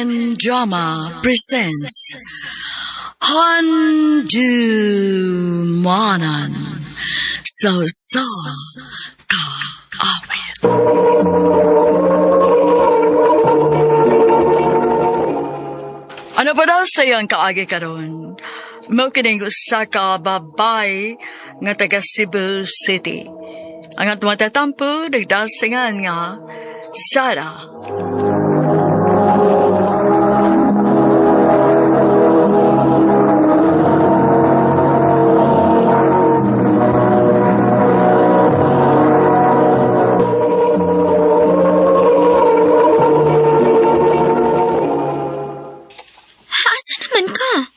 RMN Drama presents Handu Manan So Sa Kaawit. Ano pa daw sa iyang kaagi karon? Mao kining usa ka babay nga taga Cebu City. Ang atong matatampo nagdasingan nga Sara. Asa naman ka?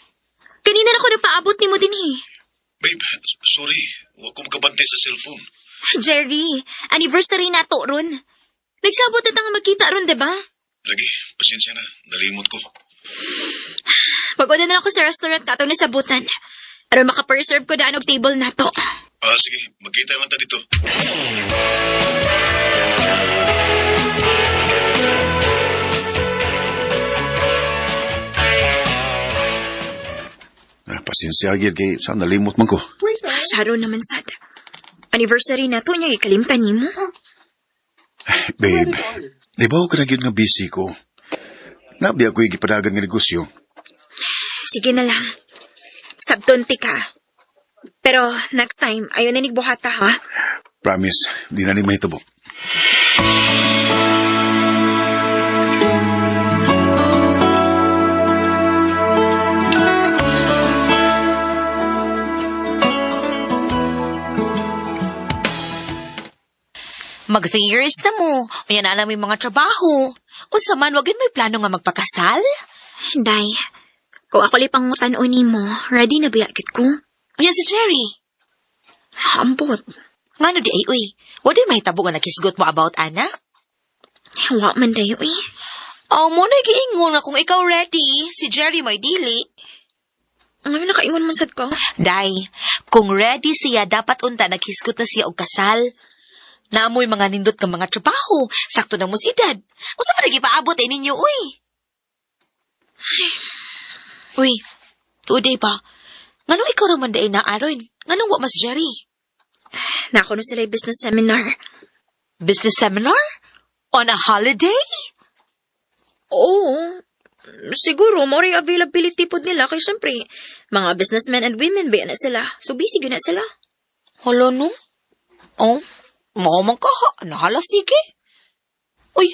Kanina na ko napaabot ni mo din eh. Babe, sorry. Huwag ko makabantay sa cellphone. Jerry, anniversary na to ron. Nagsabot na tanga magkita ron, diba? Lagi, pasensya na. Nalimot ko. Pag-una na ako sa restaurant katong nasabutan. Aron makapreserve ko daan og table na to. Ah, sige. Magkita lang ta dito. Ah, pasensya agad kay saan nalimot man ko. Sharon naman sad. Anniversary na to niya ikalimtan nimo. Babe, di ba ako ka nga busy ko? Nabi ako igipadagan nga negosyo. Sige na lang. Sabton ti ka. Pero next time, ayaw na nigbuhata ha. Promise, di na ni mahitabo. Mag 3 years na mo. Unya na alam mo yung mga trabaho. Unsa man, wag yun may plano nga magpakasal? Day, kung ako li pangutan-o nimo, ready na biya gid ko. Unya si Jerry. Ambot. Ngano di ay, uy. Wala may mahitabo nga nakisgot mo about ana? Wa man dayo eh. Oh, mo na giingon nga kung ikaw ready, si Jerry may dili. Ano nakaingon man sad ko? Day, kung ready siya, dapat unta naghisgot na siya og kasal. Naamoy mga nindot nga mga trabaho, sakto na mos edad. Unsa man nagipaabot ay ninyo, uy? Uy, tuday pa. Nganong ikaw raman day na aron? Nganong wa mas Jerry? Nako na sila business seminar. Business seminar? On a holiday? Oo. Siguro, more availability pod nila kay syempre, mga businessmen and women ba na sila. So busy gyud na sila. Hala no? Oh, mao man ka ha. Nahala, sige. Uy,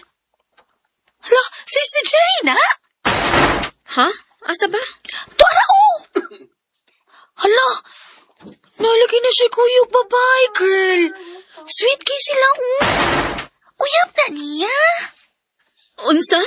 hala, si Jerry na? Ha? Asa ba? Tuara, oh! Hala, nalagay na siya kuyog. Bye-bye, girl. Sweet kay sila, oh. Uyab na niya. Unsa?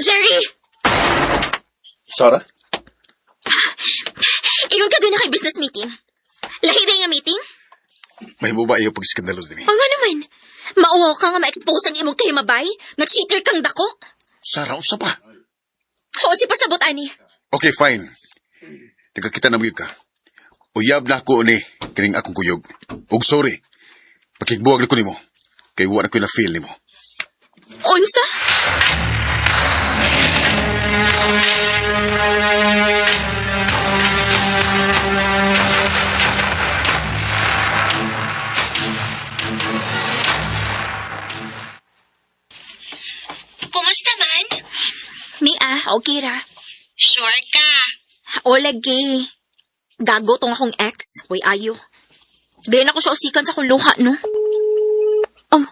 Jerry! Sarah? Ingon ka doon na kay business meeting. Lahi day nga meeting? May ba iyo pag-skandalo din eh? O nga naman, mauwaw ka nga ma-expose ang imong kahimabay, nga cheater kang dako. Sarah, unsa pa? O si pasabot ani. Okay, fine. Nagkakita na mo yun ka. Uyab na ako ni kining akong kuyog. Ug sorry. Pakigbuwag na ko nimo. Kay wa na ko na feel nimo. Unsa? Kumusta man? Ni ah, okay ra. Sure ka. O lagi. Gago tong akong ex. Way ayo. Dili na ko siya usikan sa akong luha, no? Oh,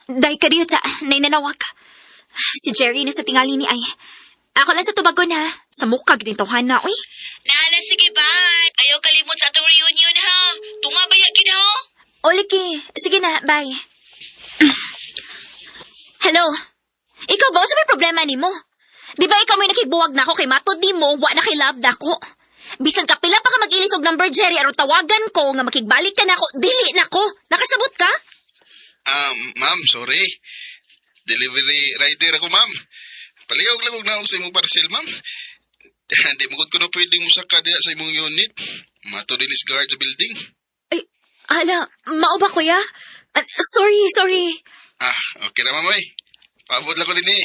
day ka diyo ta. Nainanawag. Si Jerry na sa tingali ni ay. Ako lang sa tubagon ha. Sa mukha ginituhan na, uy. Nahala, sige ba? Ayaw kalimot sa atong reunion, ha? Tunga ba yakin, ha? O lagi. Sige na, bye. Hello? Ikaw ba? Sa may problema nimo? Di ba ikaw may nakigbuwag na ako kay matod nimo, wa na kay love na ako? Bisan kapila pa ka mag-ilis og number Jerry aron tawagan ko nga makigbalik ka na ako, dili na ko. Nakasabot ka? Ma'am, sorry. Delivery rider ako, ma'am. Palihog lang og naog sa imong parcel, ma'am. Di mo gud kuno pwedeng musaka diha sa imong unit. Mato din is guard sa building. Ay, hala, mao ba kuya? Ah, sorry, sorry. Ah, okay na, ma'am, oy. Paabot lang ko din eh.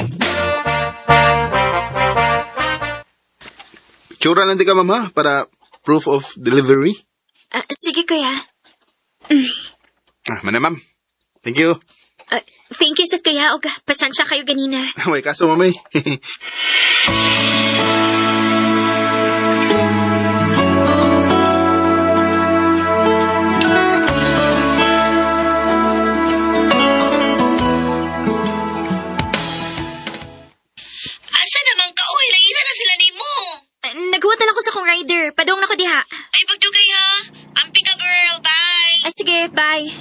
Tsura lang di ka, ma'am, ha? Para proof of delivery. Ah, sige kuya. Ah, mana, ma'am. Thank you. Ah, thank you sa kuya. Og pasensya kayo ganina. May kaso, ma'am, eh. Asa naman ka, oy? Langita na sila nimo. Ah, naghuwat na lang ko sa akong rider. Padong na ko diha. Ay, pagdugay ha. Amping ka, girl. Bye. Ah, sige, bye.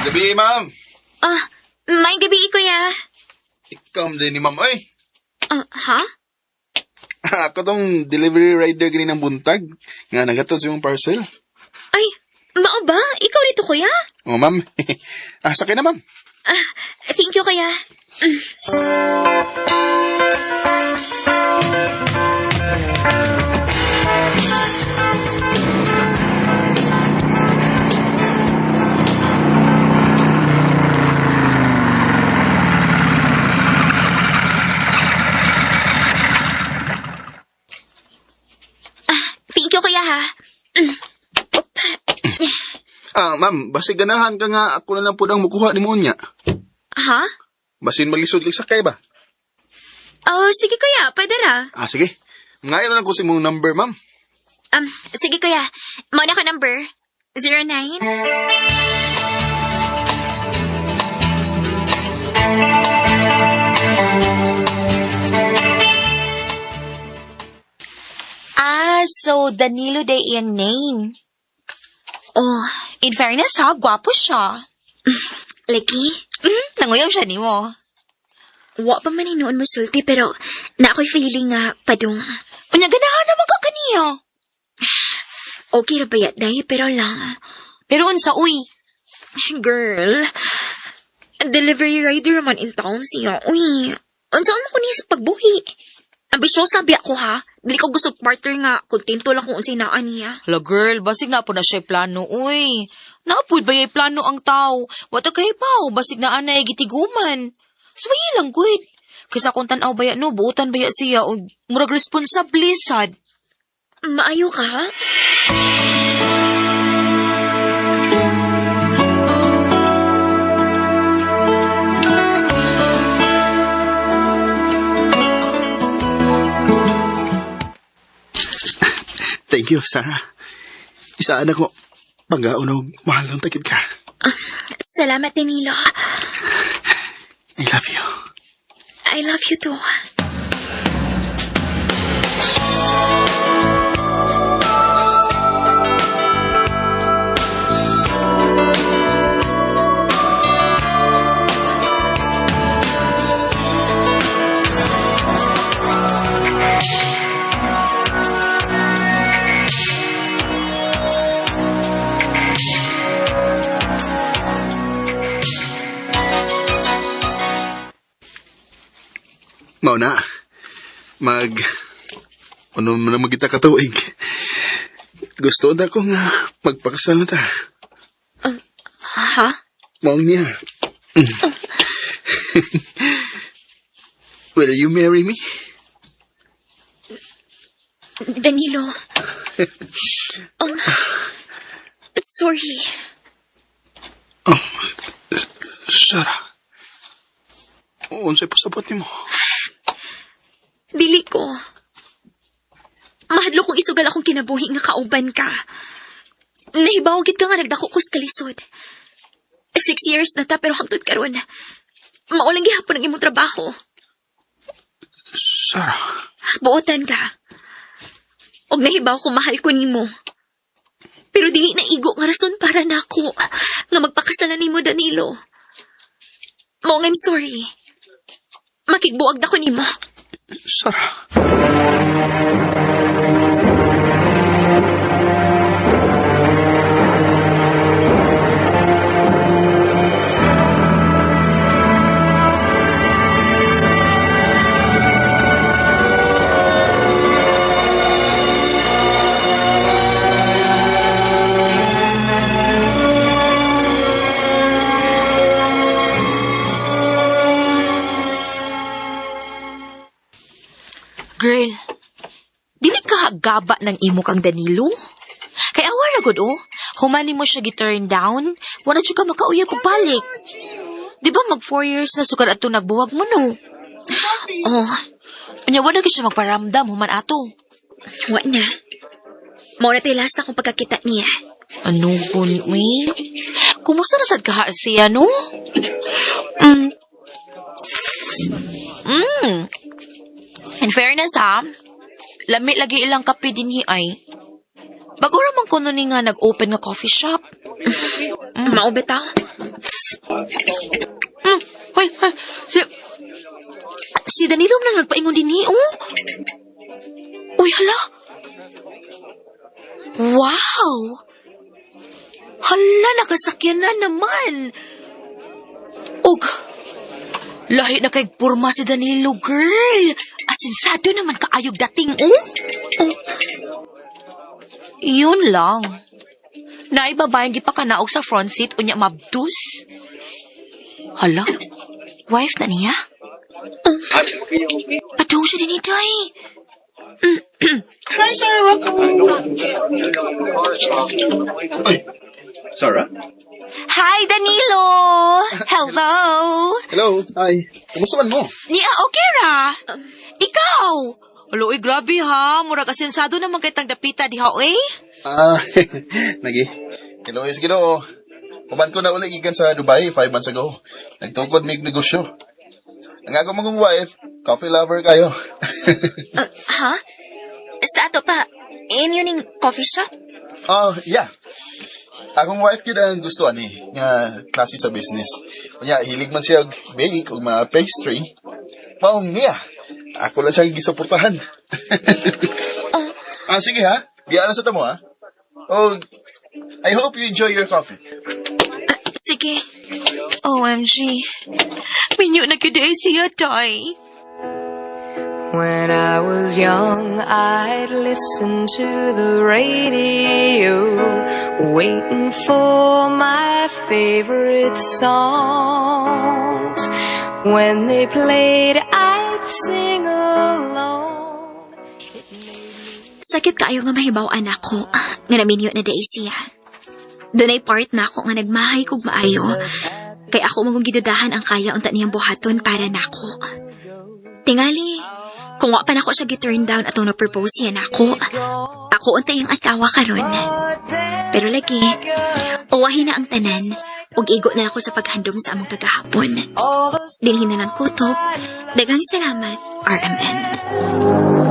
Gabi, ma'am. Ah, may gabi kuya. Ikaw din ni ma'am, oy. Ah, ha? Ako tong delivery rider ganinang buntag. Nga nagatod sa imong parcel. Ay, mao ba? Ikaw rito kuya? Oh, ma'am. Ah, sakay na, ma'am. Ah, thank you kuya. Ah, thank you kuya ha. Ah, ma'am, basi ganahan ka nga ako na lang pud ang mukuha ni mo niya. Ha? Basin maglisod lang sakay ba? Oh, sige kuya, pwede ra. Ah, sige. Ngayon na lang ko sa imong number, ma'am. Sige kuya, mao na ko number. 09? Ah, so Danilo day iyang name. Oh, In fairness ha, gwapo siya. lagi. Nanguyaw siya nimo. Wa pa man noon mo sulti pero na ako'y feeling nga padung. Unya ganahan naman ka kaniya. Okay ra ba ya, day, pero lang. Pero unsa uy? Girl, delivery rider man in town siya. Uy, unsa mo ko niya sa pagbuhi? Ambisyosa biya ko ha. Dili ko gusto partner nga, kontento lang kung unsay naa niya. Hala girl, basig na po na siya plano, uy. Naapod ba ya'y plano ang tao? Wata kay paw, basig na anay gitiguman. Suwayi lang, good. Kaysa kung tanaw ba ya, no, buutan ba ya siya, o murag responsable sad. Maayo ka ha? Thank you, Sarah. Isaan ako. Panggaon og mahal lang takit ka. Salamat, Danilo. I love you. I love you too. Mao na. Mag... Ano man na magita ka tuig. Gusto na ko nga magpakasal na ta. Ha? Mao niya. Will you marry me? Danilo. Sorry. Sarah. Unsay pasabot nimo? Dili ko. Mahadlo kong isugal akong kinabuhi nga kauban ka. Nahibaw gid ka nga nagdako ko sa kalisod. 6 years na ta pero hangtod karon. Mao lang gihapon ang imong trabaho. Sarah. Buotan ka. Og nahibaw ko mahal ko nimo. Pero dili na igo nga rason para nako nga magpakasalan nimo Danilo. Mao nga I'm sorry. Makigbuag na ko nimo. Sarah. Gaba ng imo kang Danilo? Kay awa ra gud oh. Human nimo siya gi-turn down, wala jud ka makauyab og balik. Di ba mag 4 years na sukad ato nagbuwag mo, no? Oh, Unya wala gyud siya magparamdam human ato. Wa na. Mao na to'y last akong pagkakita niya. Ano gun, uy? Kumusta na sad kaha siya, no? In fairness, ha? Lami lagi ilang kape dinhi ay. Bago ra man kuno ni nga nag-open nga coffee shop. Mao bitaw. Hoy, hoy, si Danilo man ang nagpaingon dinhi, oh. Uy, hala. Wow! Hala, nakasakyan na naman. Og, lahi na kay porma si Danilo, girl. Asinsado naman kaayog dating, oh. Oh. Yun lang. Naay babaeng gipakanaog sa front seat, unya mabdus. Hala, wife na niya? Padung siya dinhi, day. Hi, Sarah. Welcome. Ay, Sarah? Hi, Danilo! Hello! Hello. Hi. Kumusta man mo? Niya, okay ra? Ikaw! Alo, uy, grabe ha. Murag asensado naman kay tang dapita diha, eh. Ah, nagi. Hello, is Ginoo. Uban ko na uli gikan sa Dubai 5 months ago. Nagtukod mig negosyo. Ang ako mong wife, coffee lover kayo. Ha? Sa ato pa, inyo ning coffee shop? Oh, yeah. Akong wife gyud ang gusto ani nga klase sa business. Unya hilig man siya og bake ug mga pastry. Maong niya. Ako lang siyang gisuportahan. Ah, sige ha. Biya na sa tamo ha. Oh, I hope you enjoy your coffee. Ah, sige. OMG. Minyo na gyud ay siya, day. When I was young, I'd listen to the radio, waiting for my favorite songs. When they played, I'd sing along. Sakit kaayo nga mahibaw-an ako nga naminyo na diay siya. Dunay part na ako nga nagmahay kog maayo. Kay ako man gung gidudahan ang kaya unta niyang buhaton para nako. Tingali, kung wa pa nako siya gi-turn down atong na-propose siya nako, ako unta iyang asawa karon. Pero lagi, uwahin na ang tanan ug igo na ako sa paghandom sa among kagahapon. Dinhi na lang kutob. Daghang salamat, RMN.